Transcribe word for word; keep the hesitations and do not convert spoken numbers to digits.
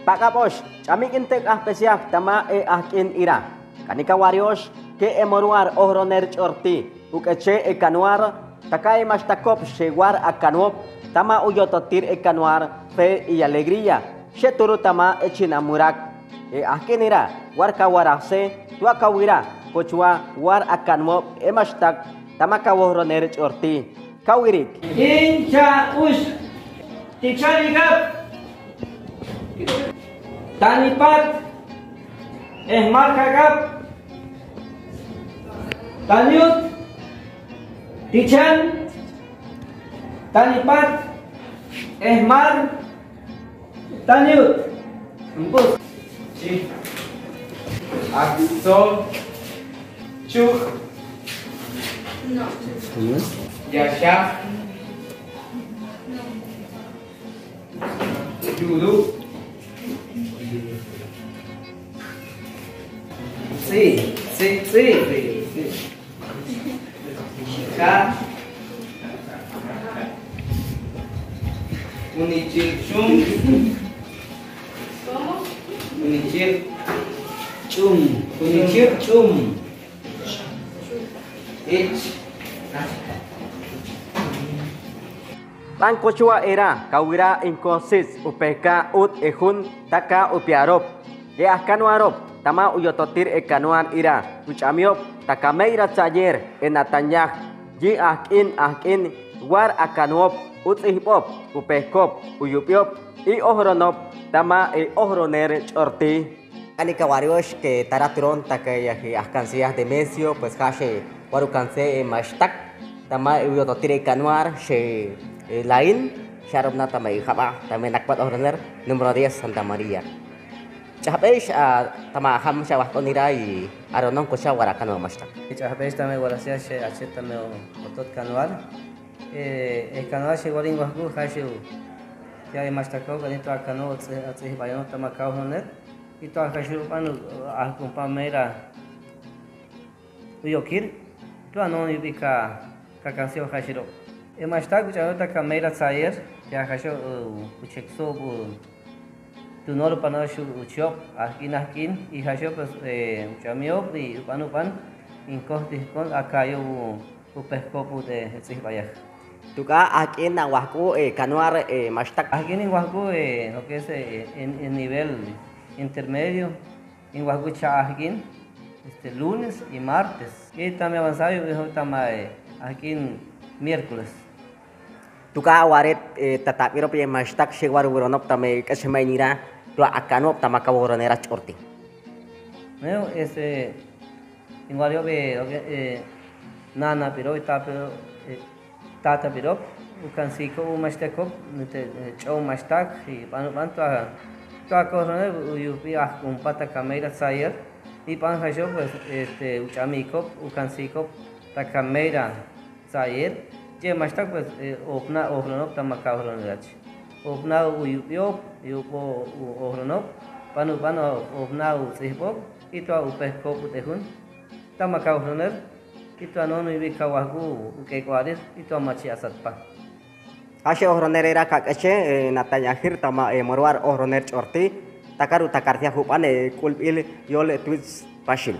Pakab'osh, ch'amik'intük ajpesiak tama e ajk'in ira. Kanika Wariosh, ke e Moruar Ohroner Ch'orti, uk'eche e Kanuar, taka e maxtakop, xe war akanuop tama uyototir e Kanuar, Fe y Alegría, xe turu tama e chinamurak. E ajk'in ira, war kawarajse, tuakawira, kochua war akanuop e maxtak tama kawohroner ch'orti. Kawirik. Incha ush. Tichan ikap. Tanipat. Ehmal kakap. Taniut. Tichan. Tanipat. Ehmal. Taniut. Mpus. Chi. Akso. Chuk. Yasha. Yulu. Tsi, tsi, tsi. Ka. Unichil chum. Unichil chum. Unichil chum. Ich. B'an kochua ira, kawira inkosis, upeka ut ejun, taka upiarop. E akanuarop tama uyototir e Kanuar ira, uch'amiop taka Meira Tsayer, e natanyaj, yi ajk'in ajk'in, war akanuop, uts'ijb'op, upejkop, uyup'iop, i ohronop tama e ohroner ch'orti. Kanika Wariosh, ke tara tiroon taka yaji ajkansia Demesio, pues jaxe war ukanse e maxtak tama e uyototir e Kanuar, xe, e, Lain, xarop na tama i jab'a tama e Nakpat Ohroner, número diez, Santa María. Ch'ajb'ex, a, tama jam xawajt'on ira i aronon kocha war akanuar maxtak. Ch'ajb'ex tama e warajsia, xe ache tama e otot Kanuar. E, e Kanuar xe warin wajku, jaxe u, ya e maxtakop, ani to akanuar, ats'ijb'ayon tama kawohroner. I to akaxu b'an u, ajk'un pa Meira uyokir, to anoni bika kakansi o jaxiro. E maxtak uch'amiop taka Meira Tsayer, ya jaxiro, u, uchekso, u, tunor panoxu uchiop, ajk'in ajk'in, i jaxiro, pues, e, uch'amiop, i upan upan, inkojtijkon, akayo, u, upejkop, u, e, ts'ijb'ayaj. Tuka ajk'in na wajku, e, Kanuar, e, maxtak. Ajk'in in wajku, e, lo que es, e, en, en nivel intermedio, in wajku cha ajk'in, este, lunes y martes. I tama avanzado, i tama, e, ajk'in miércoles. Tuka awaret, e, tatabirop e maxtak, xe war wironop tama e k'ech mañain ira, to akanuop tama kawohroner ch'orti. Bueno, este, in wariob, e, lo que, e, nana birop, i tata birop, e, tata birop, ukansikop, u maxtakop, nite, e, ch'om maxtak, i b'an, b'an, to a, to akohroner, u, uyup'i ajk'un pa taka Meira Tsayer, i b'an jaxiro, pues, este, uch'amikop, ukansikop taka Meira Tsayer, ye maxtak, pues, e, opna ohronop tama kawohronerach. Opna uyup'iop, i op'o, u, ohronop, b'an, b'an, opna uts'ijb'op, i to upejkop ut'ejun tama kawohroner, i to anoni bika wajku uk'ek'oalir, i to machi asatpa. Jaxe ohroner ira kak'eche, e, natañajir tama, e, Moruar Ohroner Ch'orti, takaru takartia jub'an, e, k'ulb'il yol, e, twits paxil.